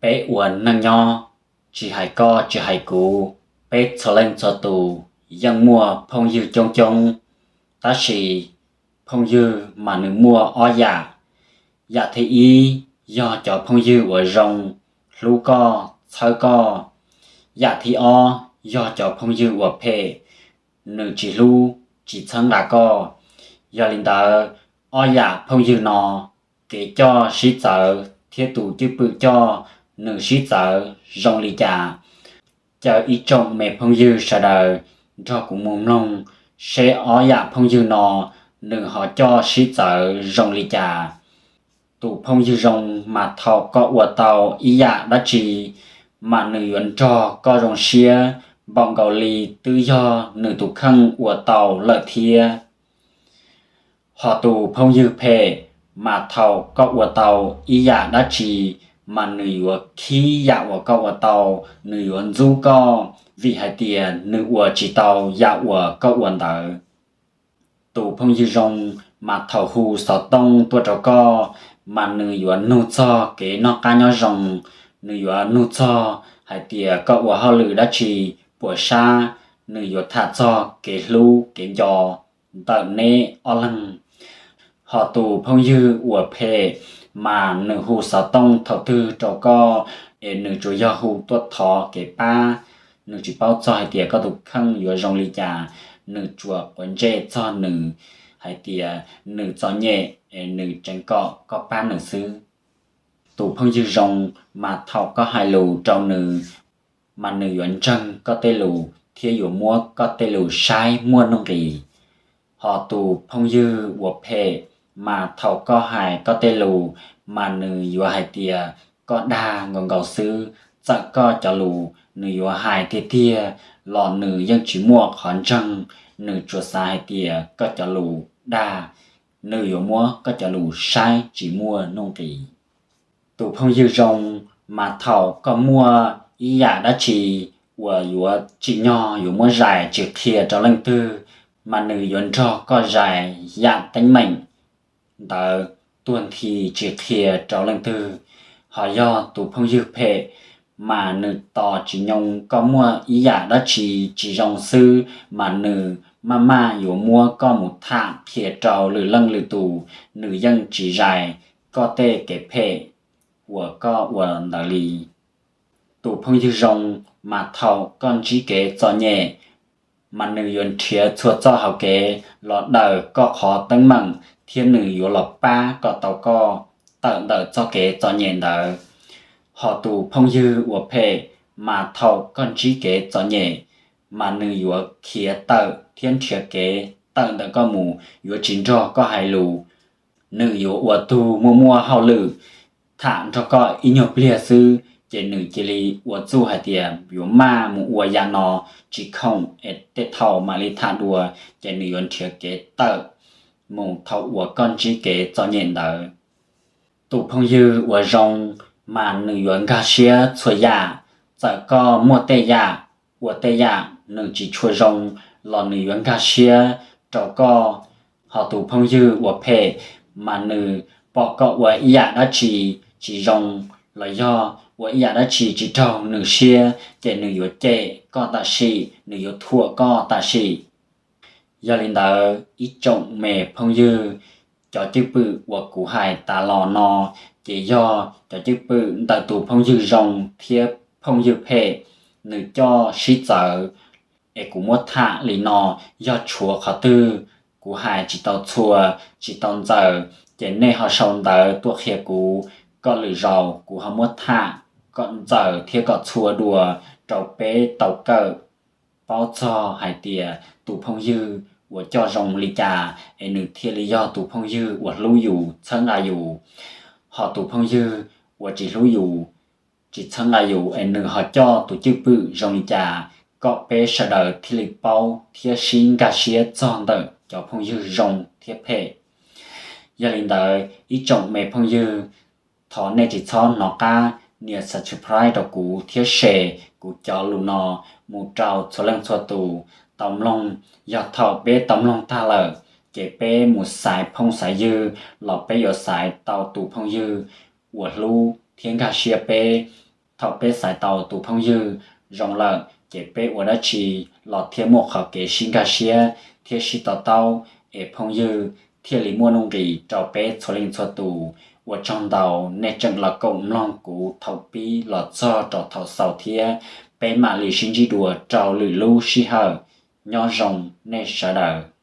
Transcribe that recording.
Peb ua neej nyob, tsis hais koj tsis hais kuv, peb txhua leej txhua tus yeej muaj phooj ywg coob coob, tab sis phooj ywg mas nws muaj ob yam. Yam thib ib yog cov phooj ywg uas zoo, hlub koj, txhawb koj. Yam thib ob yog cov phooj ywg uas phem, nws tsis hlub, tsis txhawb nqa koj. Yog li ntawd, ob yam phooj ywg no, kev coj sib txawv thiab tus cwj pwm coj nws sib txawv zoo li cas? Caw ib tsoom me phooj ywg sawv daws nrog kuv mus mloog seb ob yam phooj ywg no nws ho coj sib txawv zoo li cas. Tus phooj ywg zoo mas thaum koj ua tau ib yam dab tsi mas nws yuav nrog koj zoo siab npaum nkaus li twb yog nws tus kheej ua tau lawm thiab. Ho tus phooj ywg phem mas thaum koj ua tau ib yam dab tsi mas nws yuav khib yam uas koj ua tau, nws yuav ntxub koj vim hais tias nws ua tsis tau yam uas koj ua ntawd. Tus phooj ywg zoo mas thaum hu xov tooj tuaj rau koj mas nws yuav nug txog kev noj qab nyob zoo, nws yuav nug txog hais tias koj ua hauj lwm dab tsi puas sab, nws yuav tham txog kev hlub kev nco ntawm neb ob leeg. Ho tus phooj ywg uas phem mas nws hu xov tooj thaum twg rau koj es nws tsuas yog hu tuaj thov kev pab, nws tsis paub txog hais tias koj tus kheej yuav zoo li cas, nws tsuas quav ntsej txog nws hais tias nws txom nyem es nws tseev kom koj pab nws xwb. Tus phooj ywg zoo mas thaum koj hais lus rau nws mas nws yuav ntseeg koj tej lus thiab yuav muab koj tej lus saib muaj nuj nqis. Ho tus phooj ywg uas phem mas thaum koj hais koj tej lus mas nws yuav hais tias koj dag nkaus nkaus xwb, txawm koj cov lus nws yuav hais tiag tiag los nws yeej tsis muaj qhov ntseeg, nws tsuas xav hais tias koj cov lus dag, nws yuav muab koj cov lus saib tsis muaj nuj nqis. Tus phooj ywg zoo mas thaum koj muaj ib yam dab tsi uas yuav tsim nyog yuav muab zais tsis qhia rau leej twg, mas nws yuav nrog koj zais yam teeb meem ntawd tuag nthi tsis qhia rau leej twg. Ho yog tus phooj ywg phem mas nws tos tsis nyoo koj muaj ib yam dab tsi tsis zoo xwb mas nws maj maj yuav muab koj mus tham qhia rau lwm leej lwm tus, nws yeej tsis zais koj tej kev phem uas koj ua ntawd li. Tus phooj ywg zoo mas thaum koj ntsib kev txom nyem mas nws yuav nrhiav txhua txoj hauv kev los daws koj qhov teeb meem thiab nws yuav los pab kom tau koj tawm ntawm txoj kev txom nyem ntawd. Ho tus phooj ywg uas phem mas thaum koj ntsib kev txom nyem mas nws yuav khiav tawm thiab nrhiav kev tawm ntawm koj mus, yuav tsis nrog koj hais lus. Nws yuav ua tug muaj muaj hauj lwm tham nrog koj ib nyuag pliag xwb ces nws cia li ua txuj hais tias yuav maj mus ua yam no tsis khoom es tej thaum mam li tham dua, ces nws yuav nrhiav kev tawm mus thaum uas koj ntsib kev txom nyem ntawd. Tus phooj ywg uas zoo mas nws yuav nkag siab txhua yam, txawm koj muaj tej yam, ua tej yam nws tsis tshua zoo los nws yuav nkag siab rau koj. Ho tus phooj ywg uas phem mas nws pom koj ua ib yam dab tsi tsis zoo los yog ua ib yam dab tsi tsis raug nws siab ces nws yuav cem koj tam sim, nws yuav thuam koj tam sim. Yog li ntawd ib tsoom me phooj ywg, cov cwj pwm uas kuv hais tas los no ces yog cov cwj pwm ntawm tus phooj ywg zoo thiab phooj ywg phem, nws coj sib txawv. Es kuv muab tham li no yog tshuav qhov twg kuv hais tsis tau txhua, tsis tau ntxaws ces nej ho sau ntawv tuaj qhia kuv, kom lwm zaus kuv ho muab tham kom ntxaws thiab kom txhua dua rau peb tau kawm paub txog hais tias tus phooj ywg uas coj zoo li cas es nws thiaj li yog tus phooj ywg uas hlub yus txhawb nqa yus. Ho tus phooj ywg uas tsis hlub yus, tsis txhawb nqa yus es nws ho coj tus cwj pwm zoo li cas, kom peb sawv daws thiaj li paub thiab sib nkag siab txog ntawm cov phooj ywg zoo thiab phem. Yog li ntawd ib tsoom me phooj ywg, thov nej tsis txhob hnov qab nias subscribe rau kuv thiab share kuv cov lus no mus rau txhua leej txhua tus tau mloog. Yog thaum peb tau mloog tag lawm ces peb mus xaiv phooj xaiv ywg los peb yuav xaiv tau tus phooj ywg uas hlub thiab nkag siab peb, Thaum peb xaiv tau tus phooj ywg zoo lawm ces peb ua dab tsi los thiaj muaj qhov kev sib nkag siab thiab sib to taub es phooj ywg thiaj li muaj nuj nqis rau peb txhua leej txhua tus. Ua tsaug ntau nej tseem los koom mloog kuv thaum pib los txog rau thaum xaus thiab peb mam li sib ntsib dua rau lwm lub sij hawm. Nyob zoo nej sawv daws.